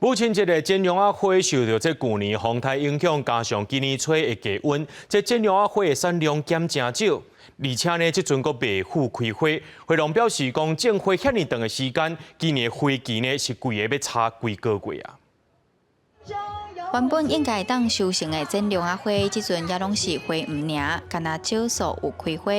母親節的剪龍仔花受著這舊年風颱影響，加上今年初的低溫，這剪龍仔花的產量減誠少，而且呢，這陣閣未赴開花。花農表示講，種花遐爾長的時間，今年的花期呢是規个欲差幾個月啊。原本應該當收成的剪龍仔花，這陣也攏是花黃爾，干焦少數有開花。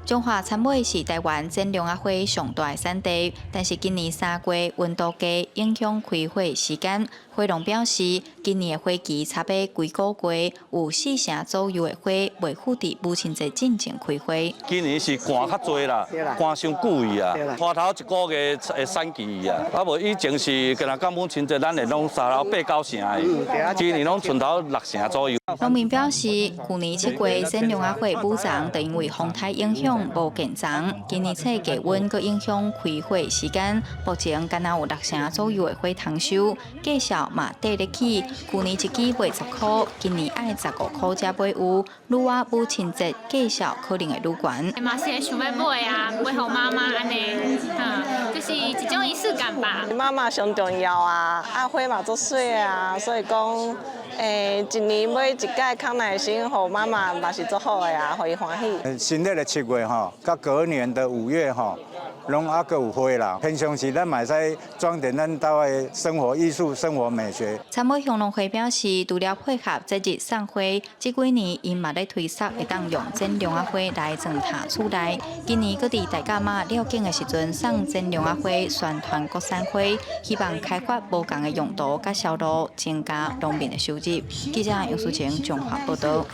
彰化杉尾是台灣剪龍仔花上大的產地，但是今年3月溫度低，影響開花時間。花農表示，今年的花期差欲幾個月，有四成左右的花袂赴佇母親節進前開花。今年是寒較濟啦，寒傷久去啊，拖頭一個月的產期啊，啊無以前是干焦到母親節，咱會攏三頭八九成的，今年攏賰頭六成左右。農民表示，舊年7月剪龍仔花補叢，就因為風颱影響無見叢。今年初低溫閣影響開花時間，目前干焦有六成左右的花通收，價數嘛綴咧起。舊年一支賣10箍，今年愛15箍才買有。愈晚母親節價數可能會愈懸。嘛是會想欲買啊，買予媽媽按呢，就是一種儀式感吧。媽媽上重要啊，啊花嘛足媠啊，所以講，一年買一擺康乃馨予媽媽嘛是足好的啊，予伊歡喜。新曆的7月吼，佮隔年的5月吼，攏猶閣有花啦。平常時咱嘛會使裝點咱兜的生活藝術、生活美學。杉尾鄉農會表示，除了配合節日送花，這幾年𪜶嘛咧推捒會當用剪龍仔花來裝塔厝內。今年閣佇大甲媽繞境的時陣送剪龍仔花宣傳國產花，希望開發無仝的用途佮銷路，增加農民的收入。記者楊淑晴綜合報導。